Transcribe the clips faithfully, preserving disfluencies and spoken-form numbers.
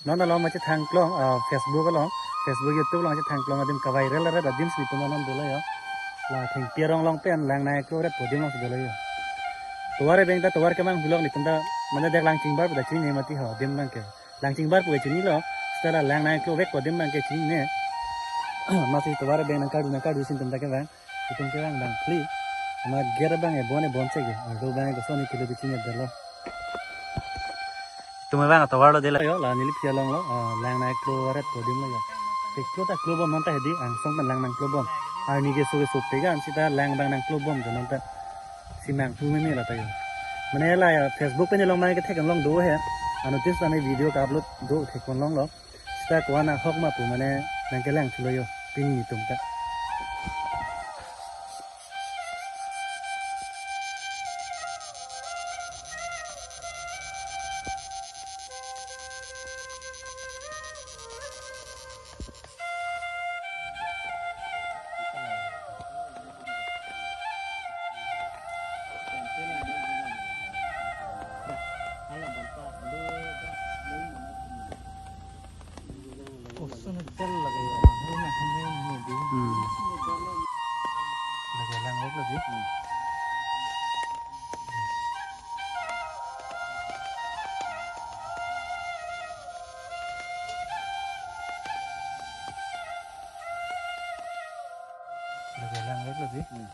Non along ma chethang klong, ah, Facebook along, Facebook, YouTube along chethang klong adim kaviral ret adim si netum non dolo yo. La Thengpi arong along pen Langnang Iklo aret po adim along si dolo yo. Tovar abeng ta tovar kemang hulok netum ta mane dak Langchingbar pu ta chinine mati ho adim abang ke. Langchingbar pu ke chinilo, seta la Langnang Iklo vek po adim abang ke chinine. Masi tovar abeng nangkardu nangkardu si netum ta kevang. Itum kevang abang phli. Amat gate abang e bon e bon se ke. Arlo abang e koson ikilo biching e dolo. Itum abang atovar lo dela yo, la neliphi along lo, ah, Langnang Iklo aret po adim lo yo. Iklo ta klobom non ta hedi, angsong pen lang nangklobom. Arni keso keso pegan seta lang abang nangklobom jo non ta. Si mangpu meme la ta yo. Mane la ya Facebook pen along mane kethek along do he. Anuttin seta me video ka-upload do thek pon longlo. Seta ko-an ahok ma pu mane nangkelang thulo yo pini netum ta. Koson jal lage, home home ni di. Hmm. Lage lang lagi. Hmm. Lage lang lagi. Hmm.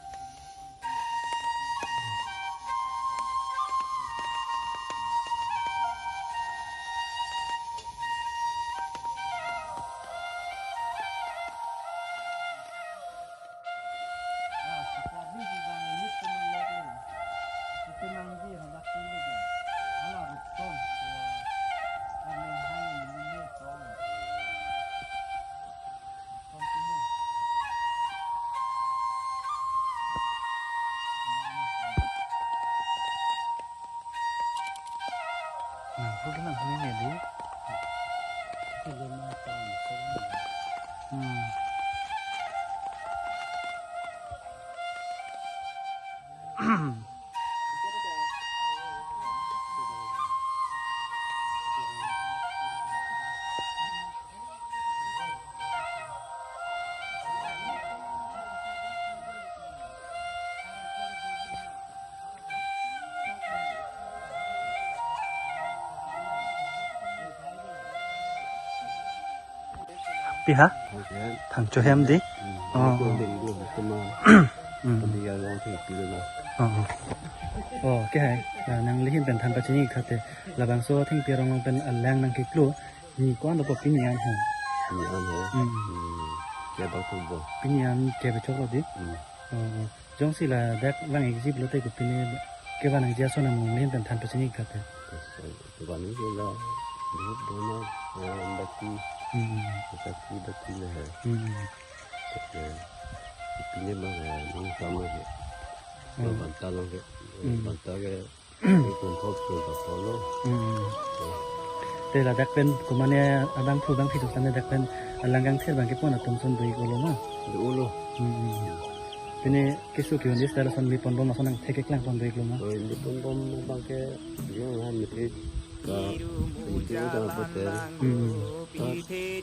Nah, aku kena ini nih, di. Hmm. Pi ha? Thangcho hem. Thangcho hem di? Hmm. Oh, oh. Thengpi arong along. Hmm. Thengpi arong along thengpi lo na. Oh, oh. Oh, ke hai. Na, nangli ahin pen than pachini kate. Labangso Thengpi arong along pen alang nangkiklo. Ni ko-an dopo pini an ho. Pini an ho. Hmm. Hmm. Kebang thupo. Pini an kebe choklo di? Hmm. Oh, oh. Jongsi ladak vang exit lote ko pini kevang nangji ason nangli ahin pen than pachini kate. Kevang nangji la, dup dona, eh, bati. Hmm. Bati, bati le hai. Hmm. Oke. Pini ma, eh, nang sama ke. Hmm. Banta lang ke. Hmm. Banta ke. Ikon thop ikon thop lo. Hmm. Te ladak pen komane abangphu bangphi tok tame dak pen alang kangthir abang kepon atum ason do-iklo ma? Do-iklo. Hmm. Pini keso ke-un-e seta lason mepon bom ason nangthek keklang pon do-iklo ma? Oh, mepon bom abang ke, yo, ha, mepon ka, mepon ka apa te? Hmm.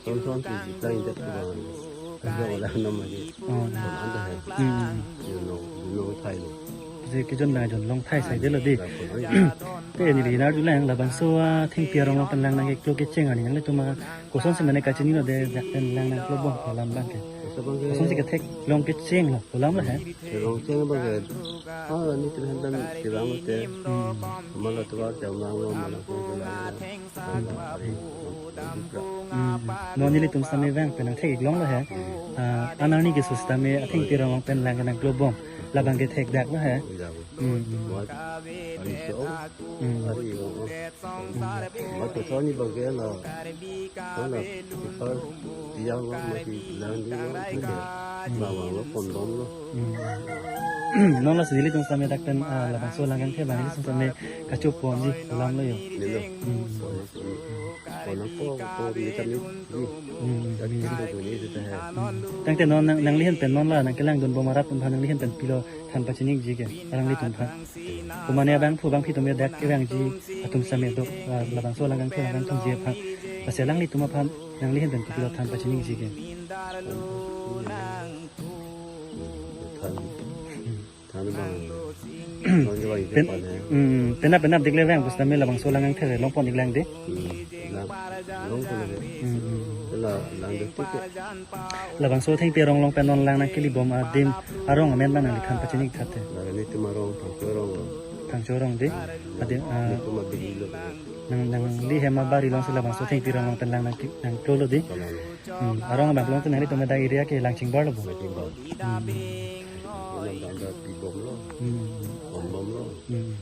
Ton ton si jita injak tu bang. Ada orang nama ni. Oh. Ton anda hai. Hmm. You know, you know Thai lo. Je ke jon na jon long thai sai delo di. Te neli nangkarjulang labangso, ah, Thengpi arong along pen lang nangkiklo kecheng arni nanglitum ma kosonsi mane kachinilo de dak pen lang nangklobom pu alam abang ke. Koson abang ke. Kosonsi ketheklong kecheng lo pu alam lo he. Kelong cheng abang ke. Ah, ni tu hentan tirang te. Hmm. Mala tu ba jam lang lo, mala tu lang lo. Hmm. Non nelitum sitame vang pen nangthek-iklong lo he. Hmm. Ah, an arni keso sitame Thengpi arong along pen lang nangklobom. Labang ke thekdak lo he. Ya. Hmm. Mat. Ari so. Hmm. Ari yo. Hmm. Mat to ni bang ke la. Wala, ipar tiang lo, mati lang di lo, mati. Bawang lo, pondom lo. Hmm. Non lasi nelitum sitame dak pen, ah, labangso lang kangthir abang nelitum sitame kachoponji pu alam lo yo. Nilo. Hmm. Pon, pon, pon, pon, ni kami, ni. Hmm. Dak ni. Ni tu ni tu hai. Hmm. Tangte non nang, nangli ahin pen non la nangkelangdun bom arat atum aphan nangli ahin pen pilo than pachiniji ke alanglitum aphan? Komane abangphu bangphi atum dak kevangji atum sitame do, ah, labangso lang kangthir lang kangthirji aphan. Lasi alanglitum aphan, nangli ahin pen kopilo than pachiniji ke? Than, than abang. Than abang pen, ipe pan hai. Hmm, penap penap dikle vang pusitame labangso lang angther longpon iklang de. Hmm, lang, longpon iklang. Hmm, hmm. La, lang diktik ke. Labangso thengpi arong along pen non lang nangkilibom adim arong amen abang nangli than pachini tha te. La, nelitum arong, Phangcho arong lo. Phangcho arong de. Adim, ah, nelitum abiri lo. Nang, nangli hem abari alongsi labangso thengpi arong along pen lang nangki, nangklolo de. Kalang lo. Hmm, arong abang along te nanglitum adak area ke lang chingbar lo bo. Lang chingbar. Hmm. Lang dam dam pibom lo. Hmm. Bombom lo. Hmm.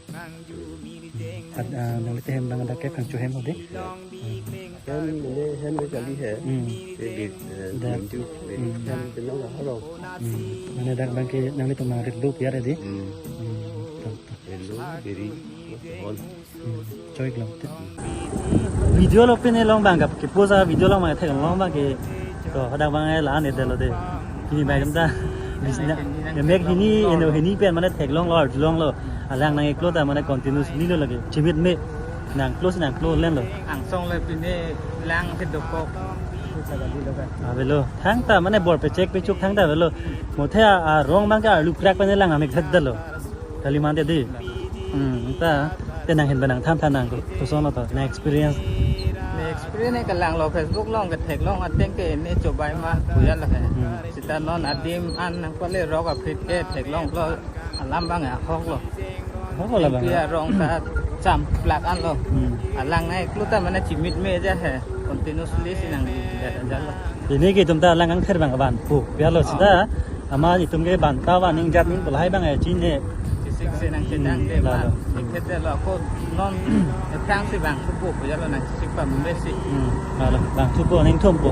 Ad, ah, nangli te hem abang adak ke Phangcho hem ho de. Ya. Hmm. Hem, mane hem ke kali hai. Hmm. Te bit, eh, Da. Bit, bit, Hmm. Hem te nang laharo. Hmm. Mane dak abang ke nanglitum nangrit lo pu ya de. Hmm. Hmm. Tok, tok. Rit lo, biri, hon. Hmm. Choi klong te. Video lo pine long abang ke post a video long abang theklong abang ke. To hadak abang la-an ede lo de. Hini abang ta. Bis na, mek hini, eno hini pen mane theklong lo, arjulong lo. Alang nangklo ta mane continuously lo lake. Chimit me nangklo si nangklo len lo. Angsong le pine lang ke dokok. Avelo. Thangta mane bor pechek pechuk thangta avelo. Mo the a, arong abang ke arlu krak pen lang amek thet lo. Kali mante de. Hmm, ta te nang ahin pen nangthan than nang koson lo to. Na experience. Na experience ne kalang lo Facebook along ke theklong ateng ke ne chobai ma pu ya lo he. Hmm. Seta non adim an nangpale rok aphi ke theklong lo alam abang ahok lo. Ahok lo abang. Pia rong ta cham plak an lo. Hmm. Alang nangklo ta mane chimit me ja he. Continuously si nang le ja lo. Pini ke itum ta lang angther abang vanpo. Pi ya lo seta ama itum ke van ta van ning jat ning lahai abang ya chin he. Chisik si nangchedang de Hmm, ba. Lalo. Ikhete lo ko non aphrang si abang supo pu ya lo nangchesik pa mbe si. Hmm, lalo. Bang supo ning thumpo.